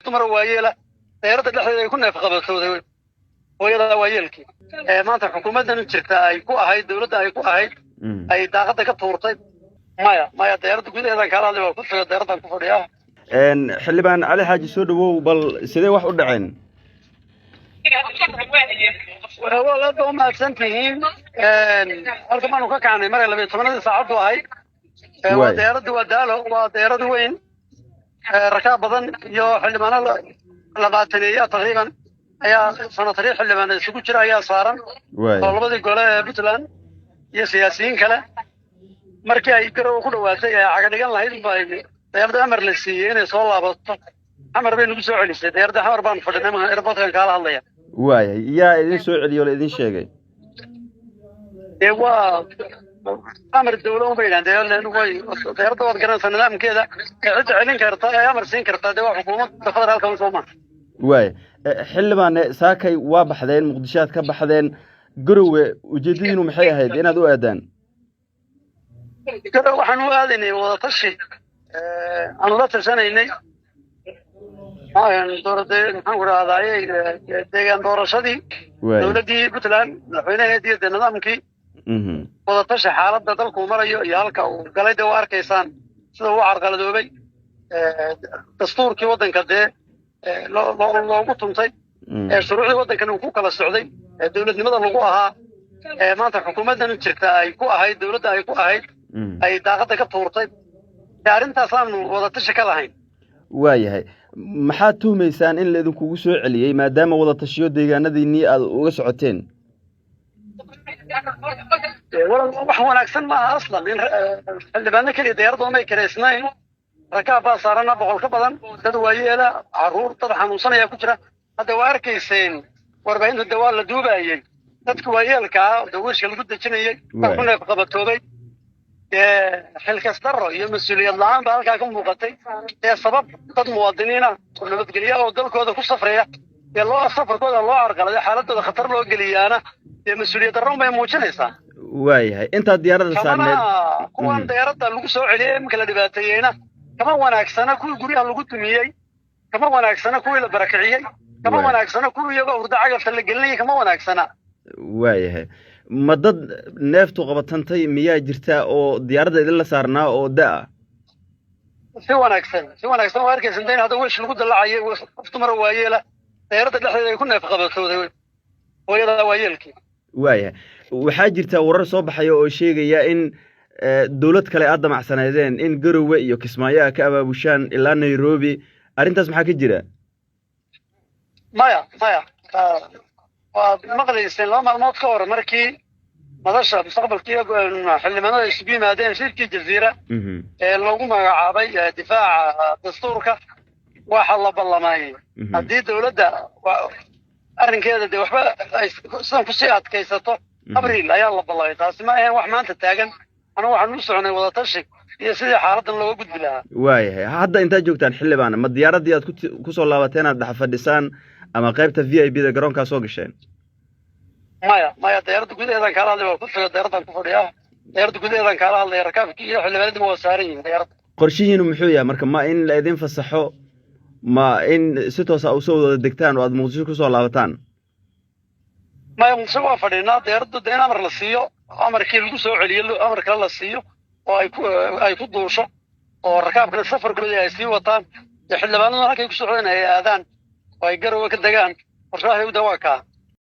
dumar waayeela dayarada dhexdeeda ay ku neef qabatooday hooyada waayeelkii. Maanta xukuumaddan jirta ay ku ahayd, dowladda ay ku ahayd, ay daaqadda ka tuurtay. Maya, dayarada gudaheedan kaala hadlay, waa ku taga dayaradan ku fadhiyaa. Xildhibaan Cali Xaaji, soo dhawow. Bal sidee wax u dhaceen? Waa aad ba umahadsan tihiin. Halka baanu ka kacnay maray 12-adii saacaddu ahayd. Waa dayaradu, waa Daalo, waa dayarad weyn, rakaab badan iyo xildhibaano 20-eeya taqriiban ayaa, sanatariyo xildhibaan isugu jira ayaa saaran, oo labadii gole ee Puntland iyo siyaasiyiin kale. Markii ay Garowe ku dhawaatay ee caga dhigan lahayd ba dayarada amar la siiyey inay soo laabato. Xamar bay nagu soo celisay dayarada. Xamar baan fadhinay, airportkan kaala hadlaya. Waayahay, yaa idin soo celiyo la idin sheegay? Dee waa amar dawla un bay yidhahan. Dee way dayarada waad garanaysaa nidaamkeeda, ee cidda celin karta ee amar siin karta dee waa xukuumadda federaalka un, soo maha? Waaya, xildhibaane, saakay waa baxdeen, Muqdisho aad ka baxdeen Garowe. Ujeedadiinu maxay ahayd inaad u aadaan? Garowe waxaan u aadaynay wadatashi aanu la tashanaynay dowlad, maxaan ku rahdaye, deegaan doorashadii dowladdii Puntland, madaxweynaheedii, dee nidaamkii wadatashi xaaladda dalkuu marayo iyo halka uu galay. Dee waa arkaysaan sida uu carqaladoobay dastuurkii waddanka, dee loogu tuntay shuruucdii waddankan uu ku kala socday ee dowladnimada lagu ahaa. Maanta xukuumaddan jirta ay ku ahayd, dowladda ay ku ahayd, ay daaqadda ka tuurtay. Dee arrintaasaanu wadatashi ka lahayn. Waayahay, maxaad tuhmaysaan in la idinkugu soo celiyey, maadaama wadatashiyo deegaanadiinii aad uga socoteen? Wax wanaagsan maaha aslan in xildhibaano keliya dayaradu may karaysnayn. Rakaab baa saarana 100 ka badan, dad waayeela, carruur, dad xanuunsanaya ku jira. Hadda waa arkayseen warbaahinta, de waa la duubayey dadka waayeelkaa dawiishka lagu dejinayey, dad ku neef qabatoobay. Dee xilkas darro iyo mas-uuliyad la-aan baa halkaa ka muuqatay. Dee sabab dad muwaadiniina oo nabadgelya oo dalkooda ku safraya dee loo safarkooda loo carqaladay, xaaladooda khatar loo geliyaana, dee mas-uuliyad darro un bay muujinaysaa. Waayahay, intaad diyaaradda saarneed Kamana kuwan dayarada lagu soo celiyey iminka la dhibaateeyeyna kama wanaagsana kuwii guryaha lagu dumiyey, kama wanaagsana kuwii la barakiciyey, kama wanaagsana kuwii iyagoo hurdo cagafta la gelinayay, kama wanaagsana. Waayahay, ma dad neeftu qabatantay miyaa jirta oo diyaaradda idinla saarnaa oo da-a? Si wanaagsan, si wanaagsan. Waa arkaysa inta in hadda wish lagu dallacayay qof dumar waayeela dayarada dhexdeeda ay ku neef qabatooday hooyada waayeelkii. Waayahay, waxaa jirta warar soo baxaya oo sheegaya in dowlad kale aad damacsanaydeen in Garowe iyo Kismaayo a ka abaabushaan ilaa Nairobi. Arrintaas maxaa ka jira? Maya, waad maqlayseen 2 maalmood ka hor markii madasha mustaqbalkii xildhibaanada isugu yimaadeen shirkii Jaziira ee loogu magacaabay difaaca dastuurka, waxa la ballamay haddii dowladda arrinkeeda dee waxba ay sidan kusii adkaysato, Abriil ayaa la ballamay. Taasi ma ahayn wax maanta taagan. Anugu waxaan u soconay wadatashi iyo sidii xaaladdan looga gudbi lahaa. Waayahay, hadda intaad joogtaan, xildhibaan, ma diyaaraddii aad kusoo laabateen aad dhex fadhisaan ama qaybta VIP da garoonkaa soo gasheen? Maya, dayarada gudaheedan kaala hadlay, waa ku taga dayaradan ku fadhiyaa. Dayarada gudaheedan kaala hadlaya, rakaabkii iyo xildhibaanadiiba waa saaran yihiin dayarada. Qorshihiinu muxuu yahay marka? Ma in la idin fasaxo, ma in si toosa usoo wada degtaan oo aad Muqdisho kusoo laabataan? Maya, Muqdisho waa fadhinaa. Dayaradu dee in amar la siiyo, amarkii lagu soo celiyo, amar kale la siiyo oo ay ku duusho, oo rakaabkana safarkoodii ay sii wataan, dee xildhibaanaduna halkay ku socdeen ay aadaan oo ay Garowe ka degaan. Qorshaha da waa kaa.